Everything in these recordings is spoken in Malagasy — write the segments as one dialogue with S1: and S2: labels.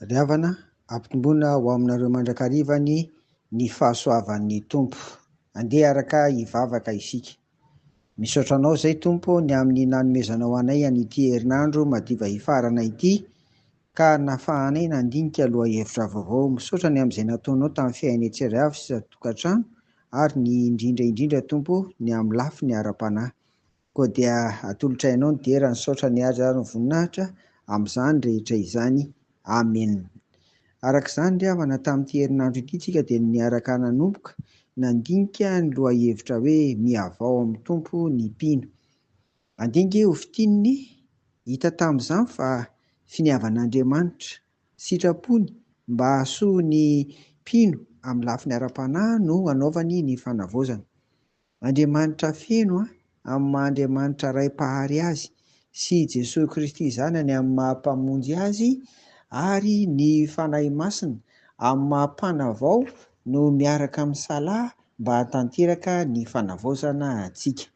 S1: Ry havana, ampitomboina ho aminareo mandrakariva anie ny fahasoavan'ny Tompo. Andeha araka hivavaka isika. Misaotra Anao izay Tompo ny amin'ny nanomezanao anay an'ity herinandro madiva hifarana ity ka nafahanay nandinika lohahevitra vaovao. Misaotra ny amin'izay nataonao tamin'ny fiainanay tsirairay avy sy isan-tokantrano ary ny indrindra indrindra Tompo ny amin'ny lafiny ara-panahy. Koa dia atolotray Anao ny dera, ny saotra, ny haja ary ny voninahitra amin'izany rehetra izany. Amena. Araka izany ry havana, tamin'ity herinandro ity tsika dia niaraka nanomboka nandinika ny lohahevitra hoe Mihavao amin'ny Tompo ny mpino. Andeha ange ho fintininy, hita tamin'izany fa finiavan'Andriamanitra, sitrapony mba hahasoa ny mpino amin'ny lafiny ara-panahy no hanaovany ny fanavaozana. Andriamanitra feno amin'ny maha Andriamanitra Ray Mpahary Azy sy i Jesoa Kristy Zanany amin'ny maha Mpamonjy Azy ary ny Fanahy Masina amin'ny maha Mpanavao no miaraka misalahy mba hahatanteraka ny fanavaozana antsika.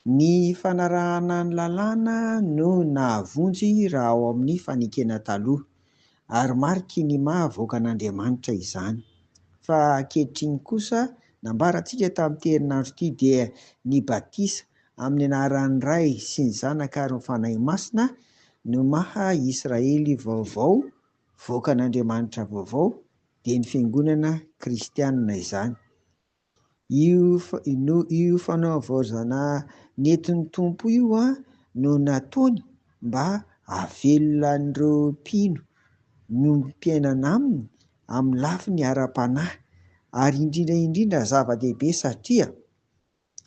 S1: Ny fanarahana ny lalàna no nahavonjy raha ao amin'ny fanekena taloha. ary mariky ny maha vahoakan'Andriamanitra izany. Fa ankehitriny kosa, nambarantsika tamin'ity herinandro ity dia ny batisa amin'ny anaran'ny Ray sy ny Zanaka ary ny Fanahy Masina no maha Israely vaovao, vahoakan'Andriamanitra vaovao, dia ny Fiangonana kristianina izany. Io io fanavaozana nentin'ny Tompo io no nataony mba hahavelona an'ireo mpino miombom-piainana aminy amin'ny lafiny ara-panahy ary indrindra indrindra zava-dehibe satria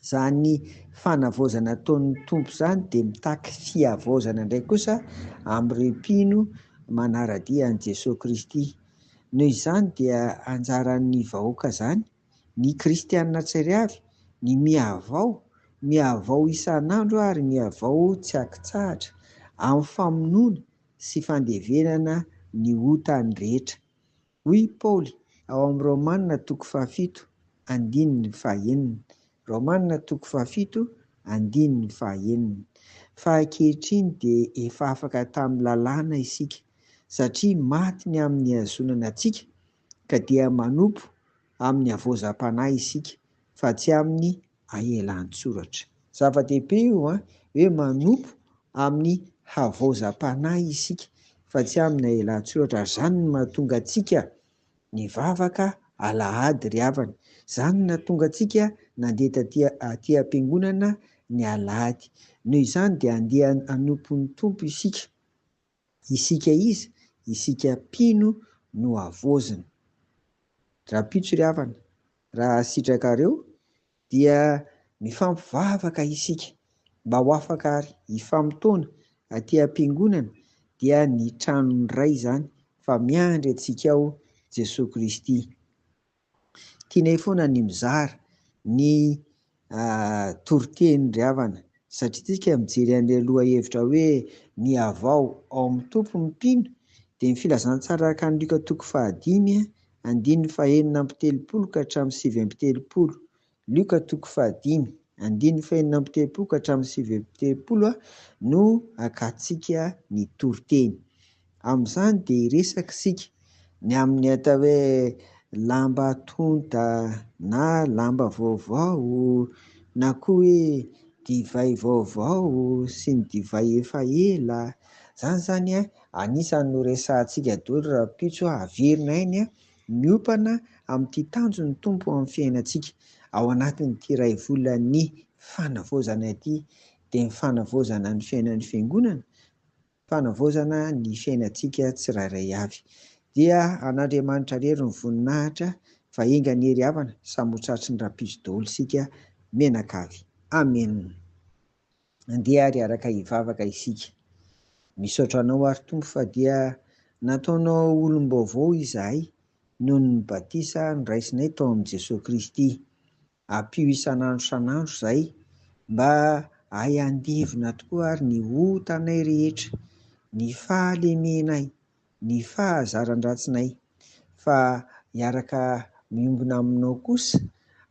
S1: Izany fanavaozana ataon'ny Tompo izany dia mitaky fihavaozana indray kosa amin'ireo mpino manara-dia an'i Jesoa Kristy. Noho izany dia anjaran'ny vahoaka izany, ny kristiana tsirairay avy, ny mihavao, mihavao isan'andro ary mihavao tsy ankitsahatra amin'ny famonoana sy fandevenana ny otany rehetra. Hoy i Paoly ao amin'ny Romana toko fahafito andininy fahenina, Romana toko fahafito andininy fahenina, fa ankehitriny dia efa afaka tamin'ny lalàna isika, satria maty ny amin'ny nihazonana antsika, ka dia manompo amin'ny havaozam-panahy isika, fa tsy amin'ny aelan-tsoratra. Zava-dehibe io an, hoe manompo amin'ny havaozam-panahy isika fa tsy amin'ny aelan-tsoratra ary izany no mahatonga antsika nivavaka alahady ry havana. Izany no nahatonga antsika nandeha taty aty am-piangonana ny alahady. Noho izany dia andeha hanompo ny Tompo isika. Isika iza? Isika mpino no havaozina. Rahampitso ry havana, raha sitrakareo dia mifampivavaka isika mba ho afaka ary hifamotoana aty am-piangonana dia ny tranon'ny Ray izany fa miandry antsika ao Jesoa Kristy. Tianay foana ny mizara ny toriteny ry havana satria tsika mijery an'ilay lohahevitra hoe mihavao ao amin'ny Tompo ny mpino dia ny filazantsara araka an'i Lioka toko fahadimy andininy fahenina amby telopolo ka hatramin'ny 39. Lioka toko fahadimy andininy fahenina amby telopolo ka hatramin'ny 39 no hakantsika ny toriteny. Amin'izany dia hiresaka isika ny amin'ny atao hoe lamba tonta na lamba vaovao na koa hoe divay vaovao sy ny divay efa ela. Izany izany anisan'ny noresahantsika daholo rahampitso, averina ainy miompana amin'ity tanjon'ny Tompo amin'ny fiainantsika ao anatin'ity iray volan'ny fanavaozana ity, dia ny fanavaozana ny fiainan'ny Fiangonana, fanavaozana ny fiainantsika tsirairay avy. Dia an'Andriamanitra irery ny voninahitra fa enga anie ry havana samy ho tratry ny rahampitso daholo isika mianakavy. Amen. Andeha ary hiaraka hivavaka isika. Misaotra Anao ary Tompo fa dia nataonao olom-baovao izahay noho ny batisa noraisinay tao amin'i Jesoa Kristy. Ampio isan'andro isan'andro izahay mba hahay handevona tokoa ary ny otanay rehetra, ny fahalemenay, ny fahazaran-dratsinay, fa hiaraka miombona aminao kosa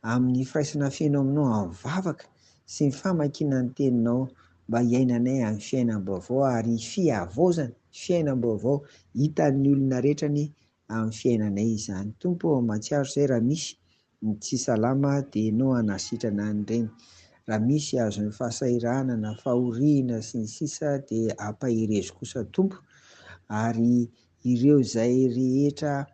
S1: amin'ny firaisana feno aminao amin'ny vavaka sy ny famakiana ny teninao mba hiainanay amin'ny fiainam-baovao ary fihavaozana, fiainam-baovao hitan'ny olona rehetra anie amin'ny fiainanay izany. Tompo ô, mahatsiaro izay raha misy ny tsy salama dia Ianao hanasitrana an'ireny. Raha misy azon'ny fahasahiranana, fahoriana sy ny sisa dia ampaherezo kosa Tompo. Ary ireo izay rehetra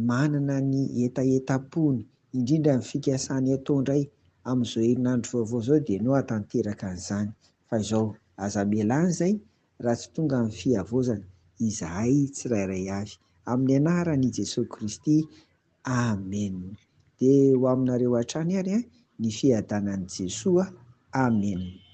S1: manana ny hetahetam-pony, indrindra ny fikasany atao indray amin'izao herinandro vaovao izao dia Ianao hahatanteraka an'izany. Fa izao, aza mialà an'izay raha tsy tonga amin'ny fihavaozana izahay tsirairay avy. Amin'ny anaran'i Jesoa Kristy, Amen. Dia ho aminareo hatrany ary ny fiadanan'i Jesoa. Amen.